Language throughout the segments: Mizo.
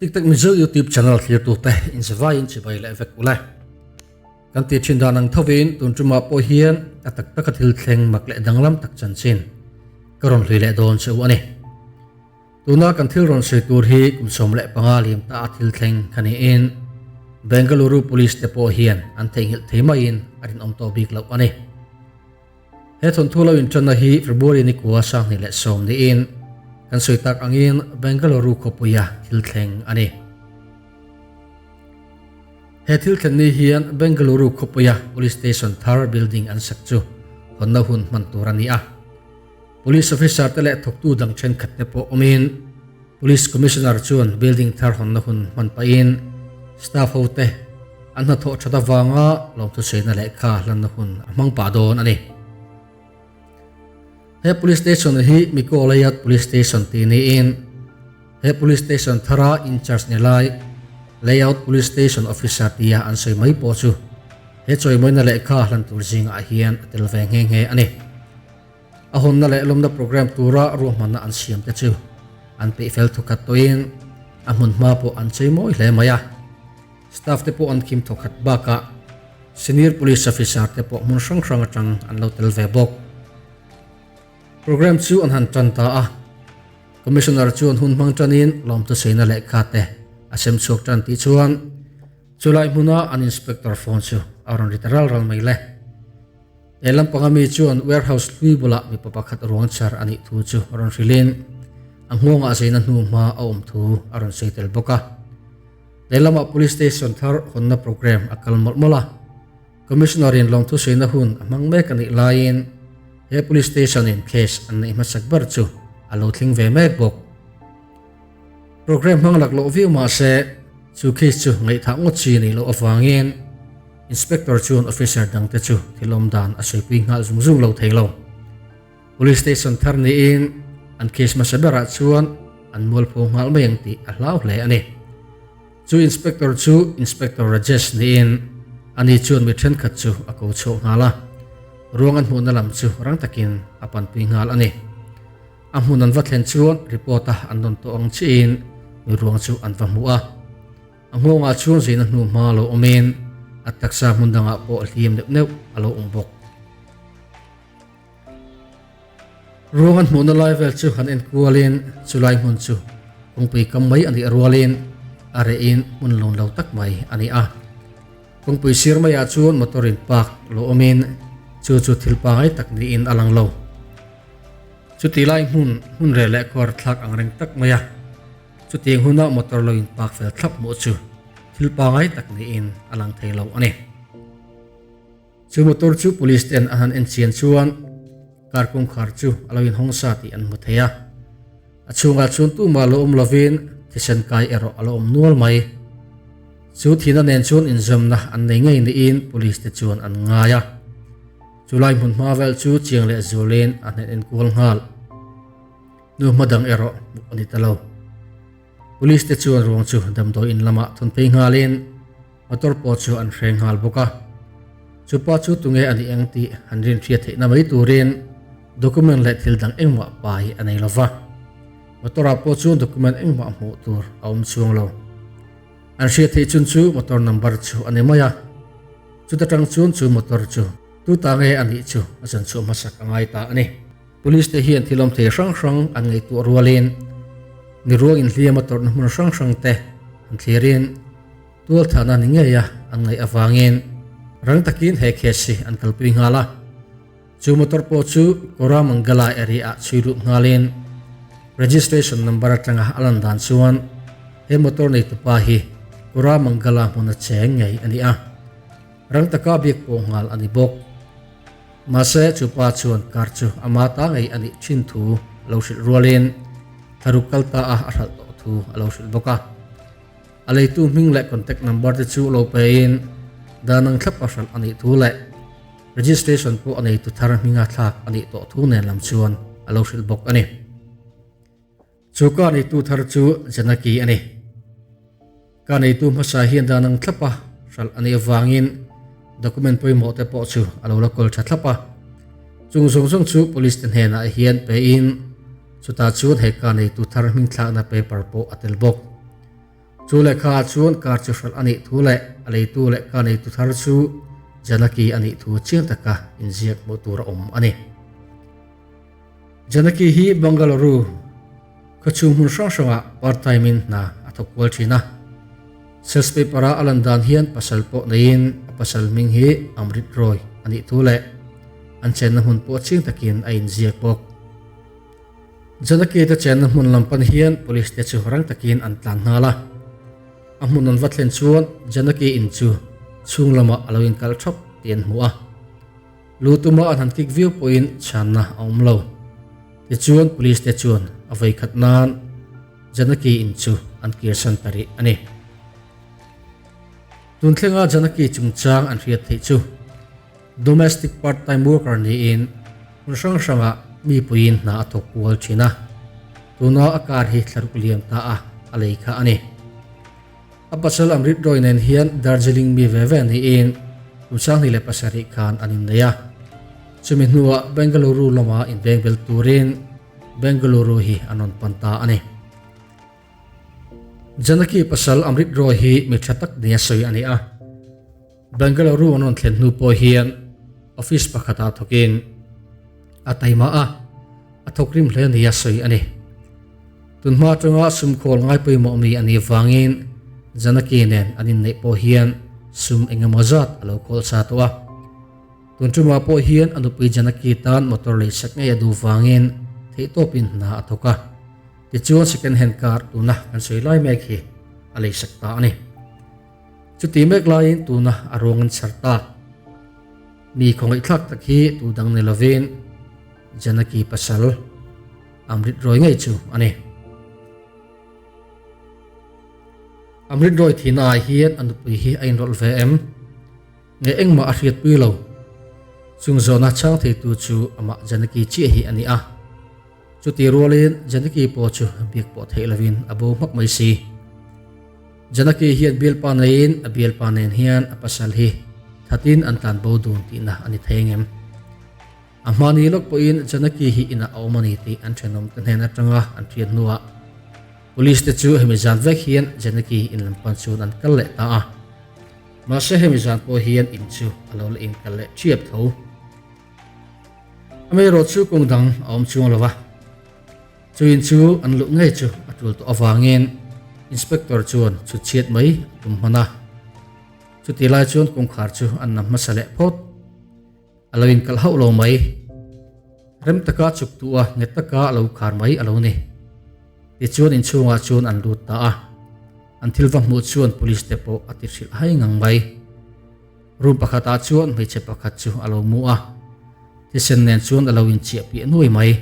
Tiktak Mizo YouTube channel thlirtute inzavaiin chibai leh vek ule. Kan tih thin dan ang thovin tun tumah pawh hian a tak taka thil thleng mak leh danglam tak chanchin ka rawn hlui leh dawn che u a ni. Tuna kan thil rawn sawi tur hi kum 15 liam ta a thil thleng kha niin Bengaluru Police te pawh hian an theihnghilh thei maiin a rinawm tawh bik loh a ni. He thawnthu lo inṭanna hi February ni kua 2010 niin kan sawi tak angin Bengaluru khawpuia thil thleng a ni. He thil thlen ni hian Bengaluru khawpuia Police Station thar building an sak chu hawnna hun hman tur a ni a. Police officer te leh thawktu dang thenkhat te pawh awmin Police Commissioner chuan building thar hawnna hun hman pahin staff hote an hnathawh that avanga lawmthusaina lehkha hlanna hun a hmang pah dawn a ni. He Police Station hi Mikolayat Police Station tih niin he Police Station thara in charge ni lai Layout Police Station Officer tia an sawi mai pawh chu he chawimawina lehkha hlan tur zingah hian a tel ve nghe nghe a ni. A hawnna leh lawmna program tura ruahmanna an siam te chu an peih fel thawkhat tawhin a hmun hma pawh an chei mawi hle mai a. Staff te pawh an khim thawkhat bakah Senior Police Officer te pawh hmun hrang hrang atang an lo tel ve bawk. Program chu an han tan ta a, Commissioner chuan hun hmang tanin lawmthusaina lehkha te a sem chhuak tan tih chuan chulai hmuna an Inspector phone chu a rawn ri ta ral ral mai le. He lampanga mi chuan warehouse hlui bulah mipa pakhat ruang chhar a nih thu chu a rawn hrilhin a nghawngah zeina hnu hma a awm thu a rawn sawi tel bawk a. Lehlamah Police Station thar hawnna programme a kal mawlh mawlh a, Commissioner in lawmthu sawiina hun a hmang mek a nih laiin he Police Station in case an neih hmasak ber chu a lo thleng ve mek bawk. Programme hmang laklawh viau mah se chu case chu ngaihthah ngawt chi a nih loh avangin Inspector chuan officer dangte chu thil awm dan a sawipui nghal zung zung lo thei lo. Police station thar niin an case hmasa berah chuan an mualpho nghal mai ang tih a hlau hle a ni. Chu inspector chu Inspector Rajesh niin ani chuan mi thenkhat chu a ko chhuak nghal a, ruang an hmuhna lam chu rang takin a panpui nghal a ni. A hmun an va thlen chuan report a an rawn tawh ang chiahin mi ruang chu an va hmu a. A nghawngah chuan zeina hnu hma lo awmin a taksa hmun dangah pawh hliam neuh neuh a lo awm bawk. Ruang an hmuhna lai vel chu han en kualin chulai hmun chu kawngpui kam mai a nih rualin a rehin hmun lun lo tak mai a ni a. Kawngpui sir maiah chuan motor in park lo awmin chu chu thil pangai tak niin a lang lo. Chuti lai hmun hmun reh leh khuar thlak ang reng tak mai a. Chutiang huna motor lo in park fel thlap hmuh chu thil pangai tak niin a lang thei lo a ni. Chu motor chu police ten an han en chian chuan car kawngkhar chu a lo inhawng sa tih an hmu thei a. A chhungah chuan tumah lo awm lovin thisen kai erawh a lo awm nual mai. Chu thihna nen chuan inzawmna an nei ngei niin police te chuan an ngai a. Chulai hmun hma vel chu chiang leh zulin a hnen enkual nghal. Nu hma dang erawh hmuh a ni ta lo. Police te chuan ruang chu damdawi in lamah thawn phei nghalin motor pawh chu an hreng nghal bawk a. Chu pa chu tunge a nih ang tih han rin hriat theihna mai turin document leh thil dang engmah pai a nei lo va. Motor ah pawh chuan document engmah hmuh tur a awm chuang lo. An hriat theih chun chu motor number chu a ni mai a. Chuta tang chuan chu motor chu tu ta nge a nih chu a zan chhuah hmasak a ngai ta a ni. Police te hian thil awm thei hrang hrang an ngaihtuah rualin mi ruang inhliam a tawrhna hmun hrang hrang te an thlirin tualthahna ni ngei a an ngaih avangin rang takin he case hi an kalpui nghal a. Chu motor pawh chu Koramangala area ah chhui lut nghalin registration number atanga a lan dan chuan he motor neitupa hi Koramangala hmuna cheng ngei a ni a, rang taka biak pawh nghal a ni bawk. Mahse, chu pa chuan car chu ama ta ngei a nih thin thu a lo hrilh rualin thlaruk kal ta a a hralh tawh thu a lo hrilh bawk a. A leitu hming leh contact number te chu lo pein dan ang thlap a hralh a nih thu leh registration pawh a neitu thar hminga thlak a nih tawh thu nen lam chuan a lo hrilh bawk a ni. Chu car neitu thar chu Janaki a ni. Car neitu hmasa hian dan ang thlap a hralh a nih avangin document pawimawh te pawh chu a lo la kawl tha thlap a. Chung zawng zawng chu police te hnenah hian pein chutah chuan he car neitu thar hming thlakna paper pawh a tel bawk. Chu lehkha ah chuan car chu hralh a nih thu leh a leitu leh car neitu thar chu Janaki a nih thu chiang taka inziak hmuh tur a awm a ni. Janaki hi Bangalore khawchhung hmun hrang hrangah part time in hna a thawk kual thin a. Sales paper a a lan dan hian pasal pawh neiin a pasal hming hi Amrit Roy a nih thu leh an chenna hmun pawh chiang takin a inziak bawk. Janaki te chenna hmun lam pan hian police te chu rang takin an tlan nghal a. A hmun an va thlen chuan Janaki in chu chhung lamah a lo inkalh thap tih an hmu a. Lu tuma an han kik viau pawhin chhanna a awm lo. Tichuan police te chuan a vei khat nan Janaki in chu an kirsan ta rih a ni. Tun thlenga Janaki chungchang an hriat theih chu Domestic part-time worker niin hmun hrang hrangah mi puiin hna a thawk kual thin a, tuna a car hi thlaruk liam ta a a lei kha a ni. A pasal Amrit Roy nen hian Darjeeling mi ve ve niin kum 2007 khan an innei a, chumi hnuah Bengaluru lama inbeng bel turin Bengaluru hi an rawn pan ta a ni. Janaki pasal Amrit Roy hi mi tha tak nia sawi a ni a. Bengaluru an rawn thlen hnu pawh hian office pakhatah thawkin a taima a, a thawk rim hle nia sawi a ni. Tunhma atanga sum khawl ngai pawimawh mi a nih vangin Janaki nen an inneih pawh hian sum engemaw zat a lo khawl sa tawh a. Tun tumah pawh hian a nupui Janaki tan motor leisak ngei a duh vangin theihtawpin hna a thawk a. Tichuan second hand car tuna kan sawi lai mek hi a leisak ta a ni. Chuti mek laiin tuna a ruang an chhar tak. Mi khawngaihthlak tak hi tu dang ni lovin Janaki pasal Amrit Roy ngei chu a ni. Amrit Roy thihna ah hian a nupui hi a inrawlh ve em? Nge engmah a hriatpui lo. Chung zawhna chhang theitu chu amah Janaki chiah hi a ni a. Chuti rualin Janaki pawh chu biak pawh theih lovin a bo hmak mai si. Janaki hian bialpa neiin a bialpa nen hian a pasal hi thatin an tlan bo dun tihna a ni thei ngem. A hmani lawk pawhin Janaki hi inah a awm a ni tih an thenawm te hnen atanga an hriat hnuah Police te chu hemi zan vek hian Janaki in lam pan chuan an kal leh ta a. Mahse hemi zan pawh hian in chu a lo la inkal leh thiap tho. Amaherawh chu kawng dang a awm chuang lo va, chu in chu an luh ngei chu a tul tawh avangin Inspector chuan chhut chhiat mai a tum hman a. Chutih lai chuan kawngkhar chu an nam hmasa leh phawt. A lo inkalh hauh lo mai. Rem taka chuk tuh a, nghet taka a lo khar mai a lo ni. Tichuan inchhungah chuan an lut ta a, an thil va hmuh chuan police te pawh a ti hrilh hai ngang mai. Room pakhatah chuan hmeichhe pakhat chu a lo mu a, thisen nen chuan a lo inchiah piah nuai mai.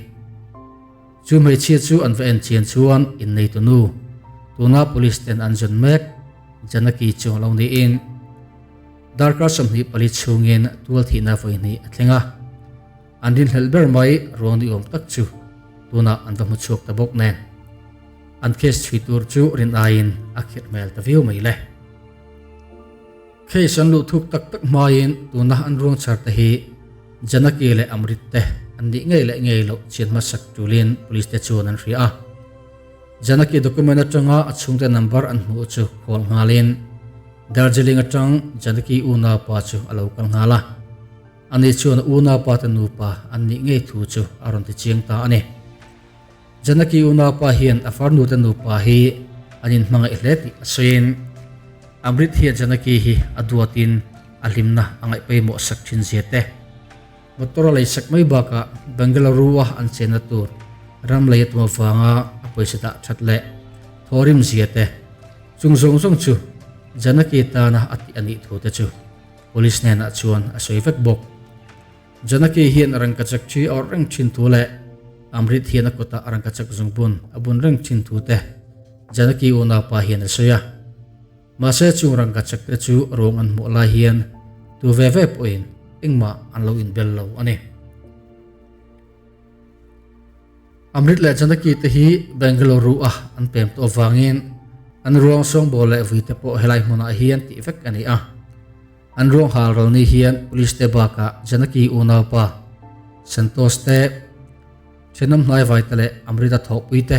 Chu hmeichhia chu an va en chian chuan inneitu nu, tuna police ten an zawn mek, Janaki chu a lo niin darkar 24 chhungin tual thihna vawi hnih a thleng a. An rinhlelh ber mai ruang ni awm tak chu tunah an va hmu chhuak ta bawk nen. An case chhui tur chu rin aiin a khirh hmel ta viau mai le. Case an luh thuk tak tak hmain tuna an ruang chhar te hi Janaki leh Amrit te an nih ngei leh ngei loh chian hmasak tulin police te chuan an hria a. Janaki document atanga a chhungte number an hmuh chu call nghalin Darjeeling atang Janaki unaupa chu a lo kal nghal a. Ani chuan a unaupa te nupa an nih ngei thu chu a rawn ti chiang ta a ni. Janaki unaupa hian a farnute nupa hi an inhmangaih hle tih a sawiin, Amrit hian Janaki hi a duatin a hlimna a ngaih pawimawh sak thin zia te, motor a leisak mai bakah Bengaluru-a an chenna tur ram lei a tum avanga a pawisa dah that leh thawrim zia te, chung zawng zawng chu Janaki tana a tih a nih thu te chu police hnenah chuan a sawi vek bawk. Janaki hian a rangkachak thi a awrh reng thin thu leh Amrit hian a kutah a rangkachak zungbun a bun reng thin thu te Janaki unaupa hian a sawi a. Mahse chung rangkachak te chu ruang an hmuh lai hian tu ve ve pawhin engmah an lo inbel lo a ni. Amrit leh Janaki te hi Bengaluru a an pem tawh avangin an ruang sawngbawl leh vui te pawh helai hmunah hian tih vek a ni a. An ruang hal ral ni hian police te bakah Janaki unaupa Santosh te, thenawm hnaivai te leh Amrita thawhpui te.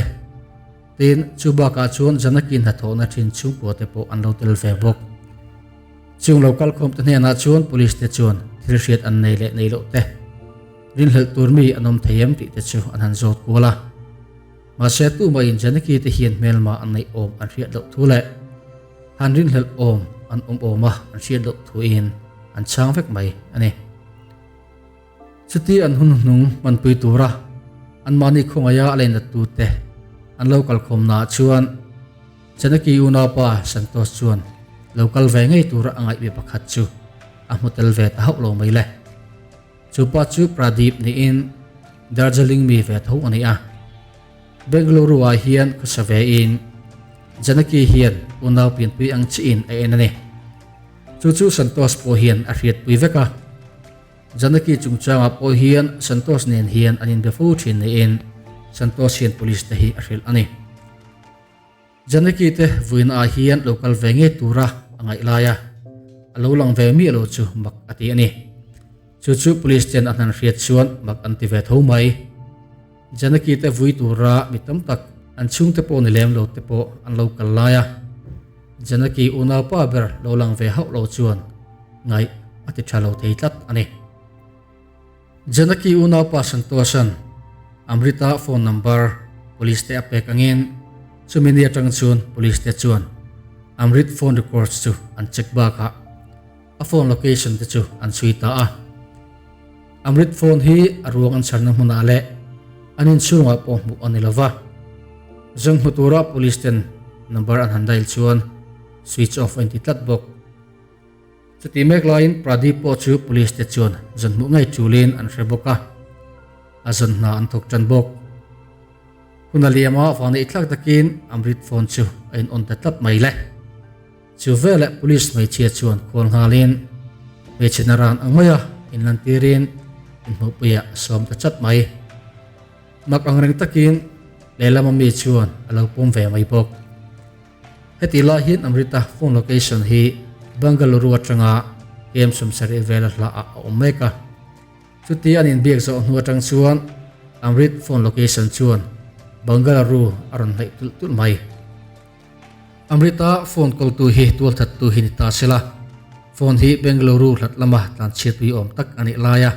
Tin, chu bakah chuan Janaki hnathawhna thin chhungkua te pawh an lo tel ve bawk. Chung lo kalkhawm te hnenah chuan police te chuan thil hriat an nei leh nei loh te, rinhlelh tur mi an awm thei em tih te chu an han zawt kual a. Mahse tumahin Janaki te hian hmelma an neih awm an hriat loh thu leh han rinhlelh awm an awm awm a an hriat loh thuin an chhang vek mai a ni. Chuti an hun hnung hmanpui tura anmahni khawngaia a leinat tute an lo kalkhawmnaah chuan Janaki unaupa Santosh chuan lo kal ve ngei tura a ngaih mi pakhat chu a hmu tel ve ta hauh lo mai le. Chu pa chu Pradeep niin Darjeeling mi ve tho a ni a. Bengaluru-ah hian khawsa vein Janaki hian unau pianpui ang chiin a en a ni. Chu chu Santosh pawh hian a hriatpui vek a. Janaki chungchangah pawh hian Santosh nen hian an inbe fo thin niin Santosh hian police te hi a hrilh a ni. Janaki te vuina ah hian lo kal ve ngei tura a ngaih lai a, a lo lang ve miah lo chu mak a ti a ni. Chu chu police ten a hnan hriat chuan mak an ti ve tho mai. Janaki te vui tura mi tam tak an chhungte pawh ni lem lo te pawh an lo kal lai a, Janaki unaupa ber lo lang ve hauh lo chuan ngaih a ti tha lo thei tlat a ni. Janaki unaupa Santoshan Amrita phone number police te a pek angin chumi ni atang chuan police te chuan Amrit phone records chu an check bakah a phone location te chu an chhui ta a. Amrit phone hi a ruang an chharna hmunah leh an inchhungah pawh hmuh a ni lova. Zawng hmu tura police ten number an han dial chuan switch off a inti tlat bawk. Chuti mek laiin Pradeep pawh chu police te chuan zawn hmuh ngei tulin an hre bawk a, a zawn hna an thawk tan bawk. Hun a liam a, vang neih thlak takin Amrit phone chu a in on ta tlat mai le. Chu veleh police hmeichhia chuan khual nghalin hmeichhe naran ang maia inlantirin inhmuhpuiah a sawm ta chat mai. Mak angreng takin lehlama mi chuan a lo pawm ve mai bawk. Heti lai hian Amrita phone location hi Bangalore atanga KM 70 vela hla ah a awm mek a. Chuti an inbiak zawh hnu atang chuan Amrit phone location chuan Bangalore a rawn hnaih tulh tulh mai. Amrita phone call tu hi tualthat tu hi ni ta sela, phone hi Bengaluru hlat lama tlanchhiatpui awm tak a nih lai a.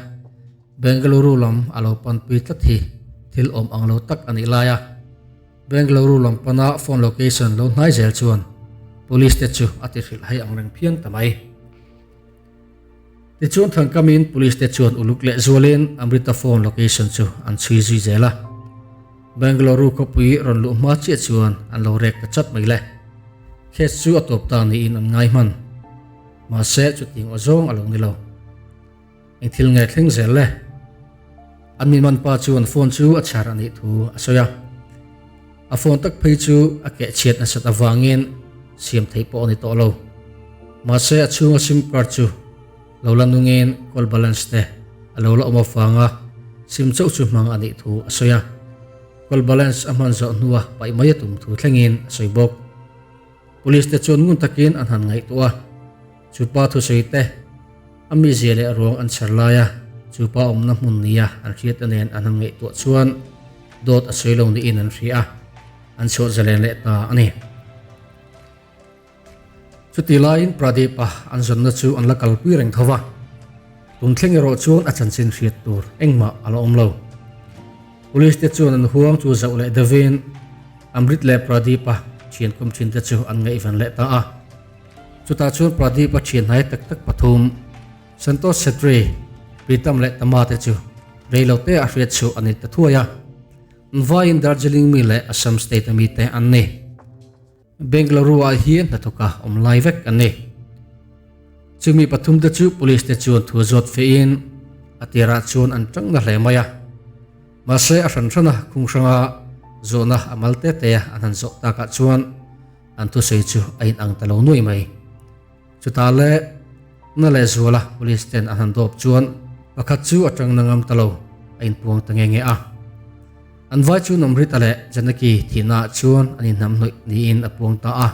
Bengaluru lam a lo panpui tlat hi thil awm ang lo tak a nih lai a. Bengaluru lam pana phone location lo hnai zel chuan police te chu a ti hrilh hai ang reng phian ta mai. Tichuan Thangkamin police te chuan uluk leh zualin Amrita phone location chu an chhui zui zel a. Bengaluru khawpui rawn luh hma chiah chuan an lo rek ta chat mai le. Case chu a tawp ta niin an ngai hman. Mahse chutiang aw zawng a lo ni lo. Eng thil nge thleng zel le? An mi man pa chuan phone chu a chhar a nih thu a sawi a. A phone tak phei chu a keh chhiat nasat avangin siam theih pawh a ni tawh lo. Mahse a chhunga sim card chu lo la nungin call balance te a lo la awm avanga sim chauh chu hmang a nih thu a sawi a. Call balance a hman zawh hnua paih mai a tum thu thlengin a sawi bawk. Police te chuan ngun takin an han ngaihtuah a, chupa thusawi te a mizia leh ruang an chher lai a, chupa awmna hmun nia an hriat a nen an han ngaihtuah chuan dawt a sawi lo niin an hria a, an chhuah zalen leh ta a ni. Chuti laiin Pradeep-a an zawnna chu an la kalpui reng tho va, tun thleng erawh chuan a chanchin hriat tur engmah a la awm lo. Police te chuan an huang chu zauh leh deuhin Amrit leh Pradeep-a thian kum thin te chu an ngaihven leh ta a. Chutah chuan Pradeep-a thian hnai tak tak pathum, Santosh Chhetri, Pritam leh Tama te chu rei lo te a hriat chhuah a ni ta thuai a. Nvaiin Darjeeling mi leh Assam state a mi te an ni. Bengaluru-ah hian hnathawka awm lai vek an ni. Chumi pathum te chu police te chuan thu zawt fehin a tirah chuan an tang na hle mai a. Mahse a hran hrana khung hranga zawhna a mal te te an han zawh takah chuan an thusawi chu a inang ta lo nuai mai. Chutah le na leh zuala police ten an han dawp chuan pakhat chu a tang na ngam ta lo, a inpuang ta nge nge a. An vai chu Namrita leh Janaki thihnaah chuan an inhnamhnawih niin a puang ta a.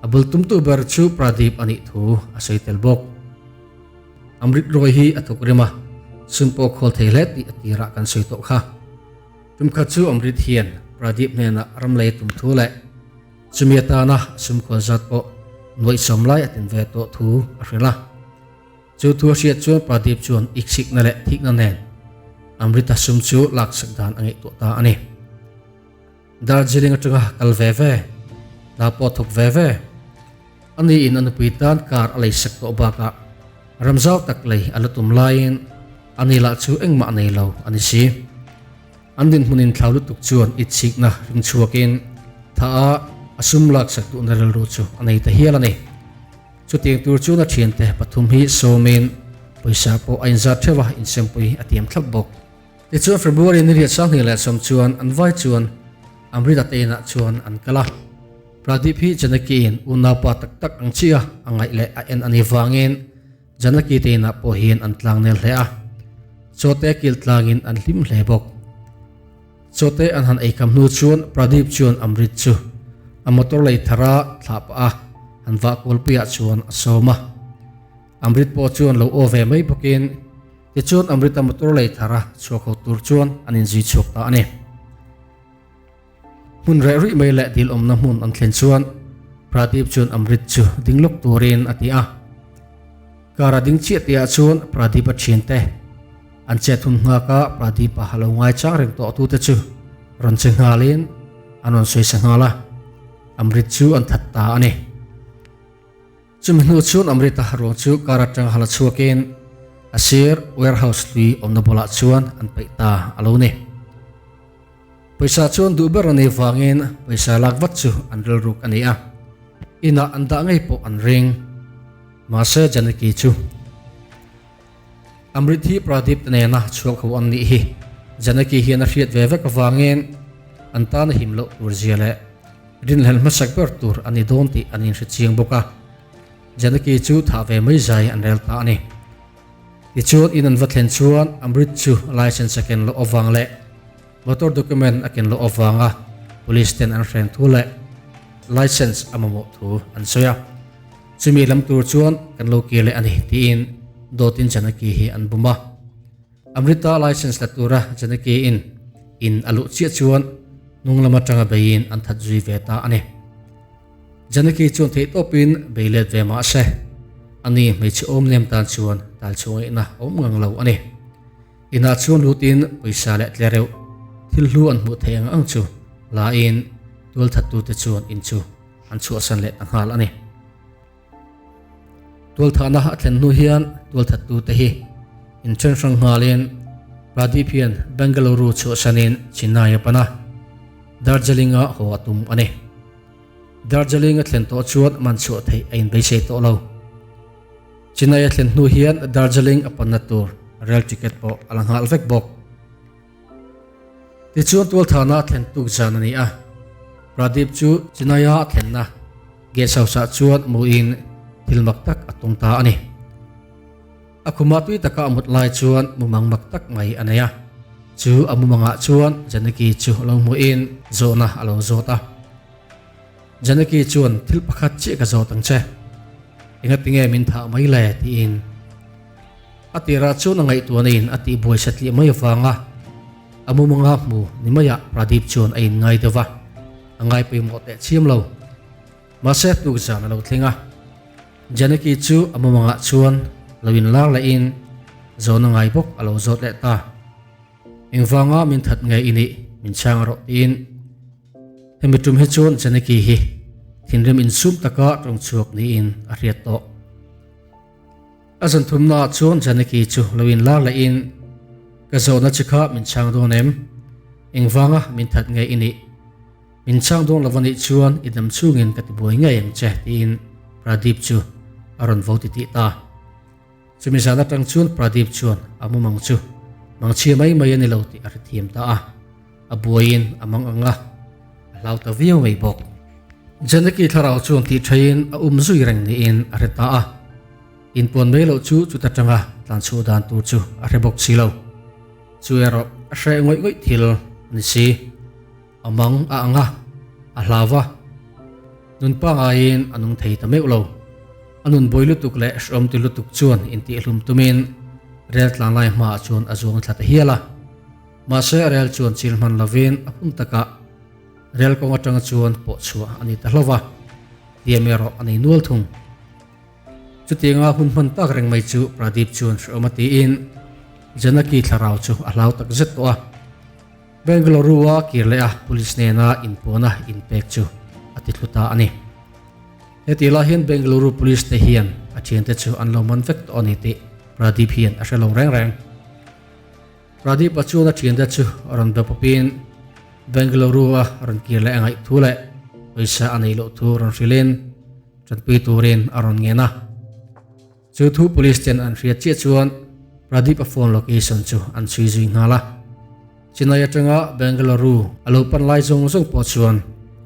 A bul tumtu ber chu Pradeep a nih thu a sawi tel bawk. Amrit Roy hi a thawk rem a, sum pawh khawl thei hle tih a tirah kan sawi tawh kha. Tumkhat chu Amrit hian. Pradeep hnenah ram lei a tum thu leh chumi atana sum khual zat pawh nuaih sawm lai a tin ve tawh thu a hrilh a. Chu thu a hriat chuan Pradeep chuan iksikna leh thikna nen Amrita sum chu laksak dan a ngaihtuah ta a ni. Darjeeling atanga kal ve ve, hna pawh thawk ve ve. A niin a nupui tan car a leisak tawh bakah ramzau tak lei a la tum laiin a ni lah chu engmah nei lo a ni si. An dinhmun inthlau lutuk chuan itchhikna ring chhuakin tha a a sum laksak duhna rilru chu a nei ta hial a ni. Chutiang tur chuan a thiante pathum hi sawmin pawisa pawh a inzat theuh a, insempui a tiam thlap bawk. Tichuan February ni riat 2010 chuan an vai chuan Amrita te inah chuan an kal a. Pradeep hi Janaki in unaupa tak tak ang chiah a ngaih leh a en a nih vangin Janaki te inah pawh hian an tlang nel hle a. Chawte kil tlangin an hlim hle bawk. Chawte an han eikam hnu chuan Pradeep chuan Amrit chu a motor lei thar a thlah pah a, han vah kualpuiah chuan a sawm a. Amrit pawh chuan lo aw ve mai bawkin Tichuan Amrita motor lei thar a chhuak ho tur chuan an inzui chhuak ta a ni. Hmun reh ruih mai leh dil awmna hmun an thlen chuan Pradeep chuan Amrit chu ding lawk turin a ti a. Car a ding chiah tihah chuan Pradeep a thiante an chet hun nghak a, Pradeep a lo ngaichang reng tawh tute chu rawn che nghalin an rawn sawi sa nghal a, Amrit chu an that ta a ni. Chumi hnu chuan Amrita ruang chu car atanga hala chhuakin a sir warehouse hlui awmna bulah chuan an paih ta a lo ni. Pawisa chuan duh ber a nei vangin pawisa lak vat chu an rilruk a ni a, inah an dah ngei pawh an ring. Mahse Janaki chu Amrit hi Pradeep te nena chhuak ho an nih hi Janaki hian a hriat ve vek avangin an tan a him loh tur zia leh rinhlelh hmasak ber tur a ni dawn tih an inhre chiang bawk a. Janaki chu thah ve mai zai an rel ta a ni. Tichuan in an va thlen chuan Amrit chu license a ken loh avang leh motor document a ken loh avanga police ten an hren thu leh license a mamawh thu an sawi a. Chumi lam tur chuan kan lo kir leh a ni tiin dawtin Janaki hi an bum a. Amrita license la tura Janaki in in a luh chiah chuan hnung lam atanga beiin an that zui ve ta a ni. Janaki chuan theihtawpin bei let ve mah se, ani hmeichhe awm nem tan chuan tal chhungaihna a awm ngang lo a ni. Inah chuan lutin pawisa leh tle reuh thil hlu an hmuh theih ang ang chu la in tualthattute chuan in chu an chhuahsan leh ta nghal a ni. Tualthahna a thlen hnu hian tualthattute hi inthen hrang nghalin Pradeep hian Bengaluru chhuahsanin Chennai a pan a, Darjeeling-a haw a tum a ni. Darjeeling a thlen tawh chuan man chhuah theih a inbeisei tawh lo. Chennai a thlen hnu hian Darjeeling a panna tur rail ticket pawh a la nghal vek bawk. Tichuan tualthahna a thlen tuk zan a ni a, Pradeep chu Chennai-a a thlenna guest house-ah chuan hmuhin thil mak tak a tum ta a ni. A khumah tui taka a mut lai chuan mumang mak tak mai a nei a, chu a mumangah chuan Janaki chu lo hmuhin zawhna a lo zawt a. Janaki chuan thil pakhat chiah ka zawt ang che, engatinge min thah mai le? tiin a tirah chuan a ngaihtuahna in a tihbuai satliah mai avanga a mumanga hmu ni maiah Pradeep chuan a inngai deuh va, a ngai pawimawh teh chiam lo. Mahse tuk zan a lo thleng a, Janaki chu a mumangah chuan lo inlar lehin zawhna ngai bawk a lo zawt leh ta. Engvanga min that nge i nih min chhang rawh tiin hemi tum hi chuan Janaki hi thinrim insum taka tawng chhuak niin a hriat tawh. A zan thumnaah chuan Janaki chu lo inlar lehin ka zawhna chi kha min chhang dawn em? Engvanga min that nge i nih min chhang dawn lo anih chuan i dam chungin ka tibuai ngei ang che tiin Pradeep chu a rawn vo titih ta. Chumi zan atang chuan Pradeep chuan a mumang chu mangchhia mai mai a ni lo tih a hrethiam ta a, a buaiin a mang ang a, a hlau ta viau mai bawk. Janaki thlarau chuan tih theiin a um zui reng niin a hre ta a, inpuan mai loh chu chuta tanga tlanchhuah dan tur chu a hre bawk si lo. Chu erawh a hreh ngawih ngawih thil a ni si. A mang a ang a, a hlau a. Nun pangaiin a nung thei ta meuh lo. A nun buai lutuk leh hrehawm ti lutuk chuan intihhlum tumin rel tlan lai hmaah chuan a zuang thla ta hial a. Mahse rel chuan chil hman lovin a hun takah. Rel kawng atanga chuan pawh chhuah a ni ta hlauh va, hliam erawh a nei nual thung. Chutianga hun hman tak reng mai chu Pradeep chuan hrehawm a tiin Janaki thlarau chu a hlau tak zet tawh a. Bengaluru-a kir leh a police nena inpuana inpek chu a ti thlu ta a ni. Heti lai hian Bengaluru police te hian a thiante chu an lo man vek tawh a ni tih Pradeep hian a hre lo reng reng. Pradeep-a chuan a thiante chu a rawn be pawpin Bengaluru-a rawn kir leh a ngaih thu leh pawisa a neih loh thu rawn hrilhin tanpui turin a rawn ngen a. Chu thu police ten an hriat chiah chuan Pradeep-a phone location chu an chhui zui nghal a. Chennai atanga Bengaluru a lo pan lai zawng zawng pawh chuan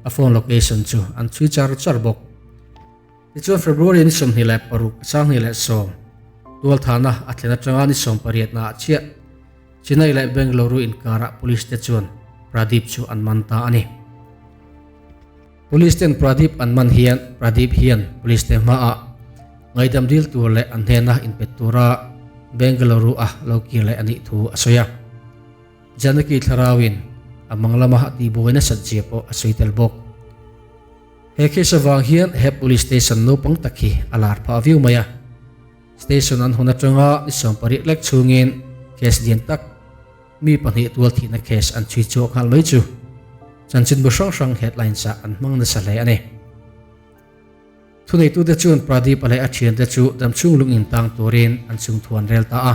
a phone location chu an chhui char char bawk. Tichuan February ni 26 2010 tualthana a thlen atanga ni 18 ah chiah Chennai leh Bengaluru inkarah police te chuan Pradeep chu an man ta a ni. Police ten Pradeep an man hian Pradeep hian police te hmaah ngaidam dil tur leh an hnena inpet tura Bengaluru a lo kir leh a nih thu a sawi a. Janaki thlarauin a mang lama a tihbuai nasat zia pawh a sawi tel bawk. He case avang hian he police station naupang tak hi a lar phah viau mai a. Station an hawn atanga ni 18 lek chhungin case lian tak mi pahnih tual thihna case an chhui chhuak nghal mai chu chanchinbu hrang hrang headlines ah an hmang nasa hle a ni. Thuneitute chuan Pradeep-a leh a thiante chu damchhung lung intang turin an chungthu an rel ta a.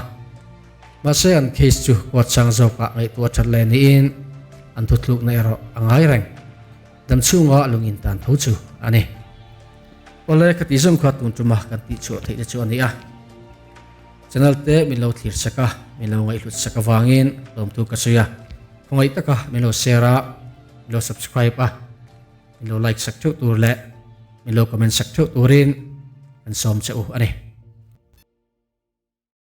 Mahse an case chu court chang zawkah ngaihtuah that leh niin an thuthlukna erawh a ngai reng. Dam chhunga lung intan tho chu a ni. Awle ka tih zawng kha tun tuma kan tih chhuah theih te chu a ni a. Channel te min lo thlir sak a, min lo ngaihhlut sak avangin lawmthu ka sawi a. Khawngaih taka min lo share a, min lo subscribe a, min lo like sak theuh tur leh min lo comment sak theuh turin kan sawm che u a ni.